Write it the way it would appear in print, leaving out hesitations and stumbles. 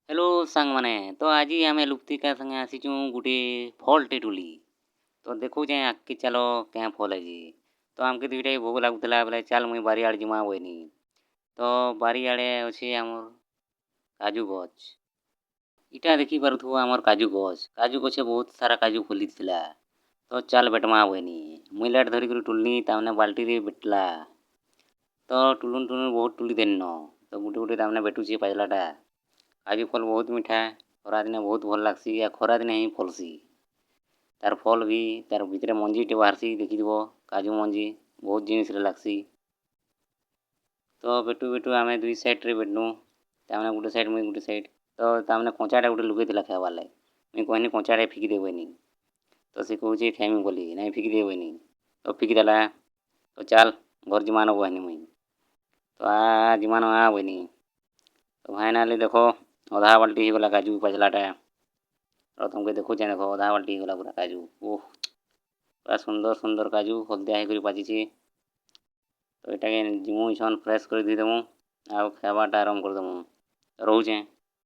Hello ସାଙ୍ଗମାନେ, ତ ଆଜି ଆମେ ଲୁପ୍ତିକା ସାଙ୍ଗେ ଆସିଛୁଁ ଗୁଟେ ଫଲ୍ଟେ ଟୁଲି। ତ ଦେଖୁଛେଁ, ଆଗ୍କେ ଚାଲ, କେଁ ଫଲ୍ ହେଇଛେ। ତ ଆମ୍କେ ଦୁଇଟା ଭୋକ୍ ଲାଗୁଥିଲା ବେଲେ ଚାଲ୍ ମୁଇଁ ବାରିଆଡ଼େ ଯିମା ବଇନି। ତ ବାରିଆଡ଼େ ଅଛେ ଆମର୍ କାଜୁ ଗଛ୍। ଇଟା ଦେଖି ପାରୁଥିବ, ଆମର୍ କାଜୁ ଗଛ୍। କାଜୁ ଗଛେ ବହୁତ ସାରା କାଜୁ ଫଲିଥିଲା। ତ ଚାଲ୍ ବେଟମା ବଇନି। ମୁଇଁ ଲେଟ୍ ଧରିକରି ଟୁଲ୍ନି, ତାମାନେ ବାଲ୍ଟିରେ ବେଟଲା। ତ ଟୁଲୁନ୍ ଟୁଲୁନ୍ ବହୁତ ଟୁଲି ଦେନିନ। ତ ଗୁଟେ ଗୁଟେ ତାମାନେ ବେଟୁଛେ ପାଚଲାଟା। କାଜୁ ଫଲ୍ ବହୁତ ମିଠା, ଖରାଦିନେ ବହୁତ ଭଲ୍ ଲାଗ୍ସି ଆଉ ଖରାଦିନେ ହିଁ ଫଲ୍ସି। ତାର୍ ଫଲ୍ ବି, ତାର୍ ଭିତରେ ମଞ୍ଜିଟେ ବାହାରସି, ଦେଖିଥିବ, କାଜୁ ମଞ୍ଜି ବହୁତ ଜିନିଷ୍ରେ ଲାଗ୍ସି। ତ ବେଟୁ ବେଟୁ ଆମେ ଦୁଇ ସାଇଡ଼୍ରେ ବେଟନୁ, ତାମାନେ ଗୁଟେ ସାଇଡ଼୍ ମୁଇଁ, ଗୁଟେ ସାଇଡ଼୍। ତ ତାମାନେ କଞ୍ଚାଟା ଗୁଟେ ଲୁକେଇଥିଲା ଖାଇବାର୍ ଲାଗି। ମୁଇଁ କହିନି, କଞ୍ଚାଟା ଫିକି ଦେ ବଇନି। ତ ସେ କହୁଛେ ଖାଇମି ବୋଲି। ନାଇଁ, ଫିକି ଦେ ବଇନି। ତ ଫିକିଦେଲା। ତ ଚାଲ୍ ଘର୍ ଯିମାନ ବଇନି ମୁଇଁ। ତ ଆ ଯିମାନ ଆ ବଇନି। ତ ଫାଇନାଲି ଦେଖ, ଅଧା ବାଲ୍ଟି ହେଇଗଲା କାଜୁ ପାଚଲାଟା। ଆଉ ତମକେ ଦେଖୁଛେଁ, ଦେଖ, ଅଧା ବାଲ୍ଟି ହେଇଗଲା ପୁରା କାଜୁ। ଓଃ, ପୁରା ସୁନ୍ଦର ସୁନ୍ଦର କାଜୁ ହଳଦିଆ ହେଇକରି ପାଚିଛେ। ତ ଏଟାକେ ଯିମୁ ଇଛନ୍, ଫ୍ରେଶ୍ କରି ଧୁଇଦେମୁ ଆଉ ଖାଇବାଟା ଆରମ୍ଭ କରିଦେମୁ। ରହୁଛେଁ।